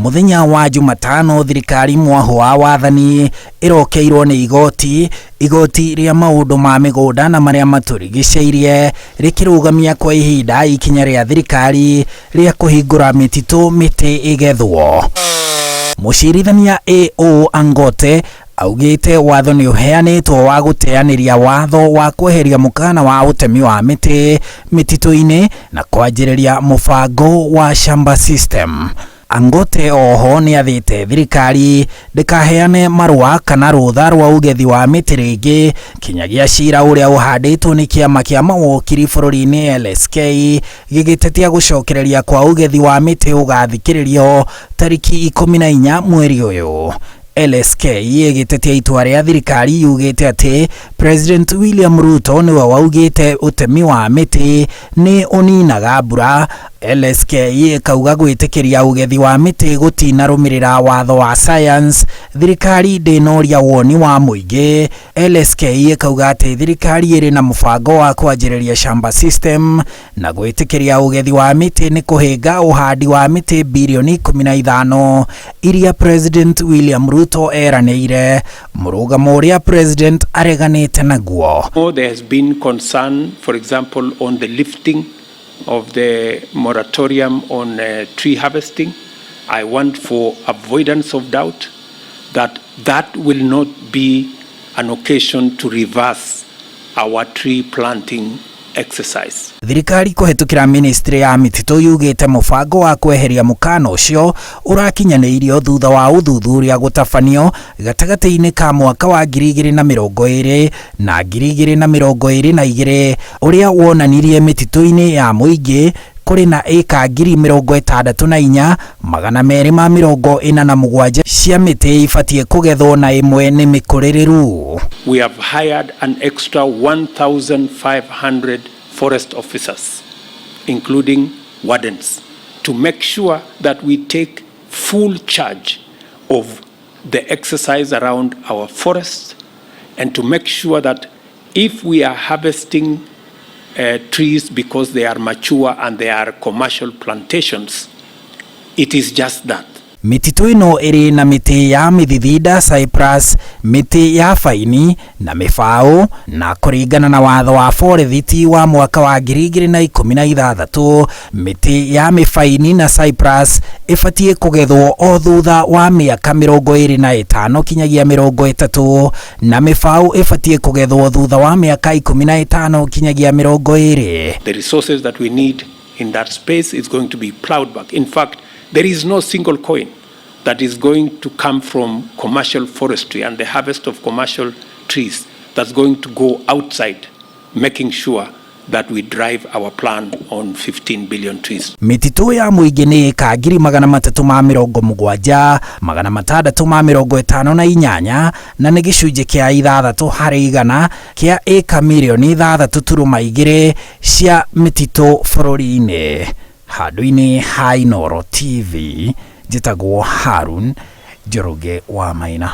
Mũthenya wa Jumatano thirikari mwahũ wa wathani ĩrokeirwo nĩ igoti, igoti rĩa maũndũ ma mĩgũnda na marĩa matũrigicĩirie rĩkĩrũgamia kwa ihinda ikinya rĩa thirikari rĩa kũhingũra mĩtitũ mĩtĩ ĩgethwo. Mũcirithania AO Angote augĩte watho nĩ ũheanĩtwo wa gũteanĩria watho wa kweheria mũkana wa ũtemi wa mĩtĩ mĩtitũ-inĩ na kwanjĩrĩria mũbango wa shamba system. Angote oho nĩ athĩte thirikari ndĩkaheane marũa kana rũtha rwa ũgethi wa mĩtĩ rĩngĩ kinyagia cira ũrĩa ũhandĩtwo nĩ kĩama kĩa mawokiri bũrũri-inĩ LSK gĩgĩtetia gũcokereria kwa ũgethi wa mĩtĩ ũgathikĩrĩrio tarĩki 14 mweri ũyũ. LSK ĩgĩtetia itua rĩa thirikari yugĩte atĩ President William Ruto nĩwe waugĩte ũtemi wa mĩtĩ nĩ ũninaga mbura. LSK ĩkauga gwĩtĩkĩria ũgethi wa mĩtĩ gũtinarũmĩrĩra watho wa science, thirikari ndĩnoria woni wa mũingĩ. LSK ĩkauga atĩ thirikari ĩrĩ na mũbango wa kwanjĩrĩria shamba system na gwĩtĩkĩria ũgethi wa mĩtĩ nĩ kũhĩnga ũhandi wa mĩtĩ birioni 15 iria President William Ruto eranĩire, mũrũgamo ũrĩa President areganĩte naguo. There has been concern, for example, on the lifting of the moratorium on tree harvesting. I want, for avoidance of doubt, that that will not be an occasion to reverse our tree planting exercise. Thirikari kũhetũkĩra ministry ya mĩtitũ yugĩte mũbango wa kweheria mũkana ũcio ũrakinyanĩirio thutha wa ũthuthuria gũtabanio gatagatĩ-inĩ ka mwaka wa 2020 na 2022 ũrĩa wonanirie mĩtitũ-inĩ ya mũingĩ kũrĩ na ĩka 64,247 cia mĩtĩ ibatiĩ kũgethwo na ĩmwe nĩ mĩkũrĩrĩru. We have hired an extra 1,500 forest officers, including wardens, to make sure that we take full charge of the exercise around our forests and to make sure that if we are harvesting trees because they are mature and they are commercial plantations, it is just that. Mĩtitũ ĩno ĩrĩ na mĩtĩ ya mĩthithinda cypress, mĩtĩ ya baini na mĩbaũ, na kũringana na watho wa forethiti wa mwaka wa 2016, mĩtĩ ya mĩbaini na cypress ĩbatiĩ kũgethwo o thutha wa mĩaka 25 kinyagia 30, na mĩbaũ ĩbatiĩ kũgethwo thutha wa mĩaka 15 kinyagia 20. The resources that we need in that space is going to be plowed back. In fact, there is no single coin that is going to come from commercial forestry and the harvest of commercial trees that's going to go outside, making sure that we drive our plan on 15 billion trees. Mĩtitũ ya mũingĩ nĩ ĩka 370,658, na nĩ gĩcunjĩ kĩa 6% kĩa ĩka mirioni 6.2 cia mĩtitũ bũrũri-inĩ. Handũ-inĩ ha Inooro TV, njĩtagwo Harun Njoroge wa Maina.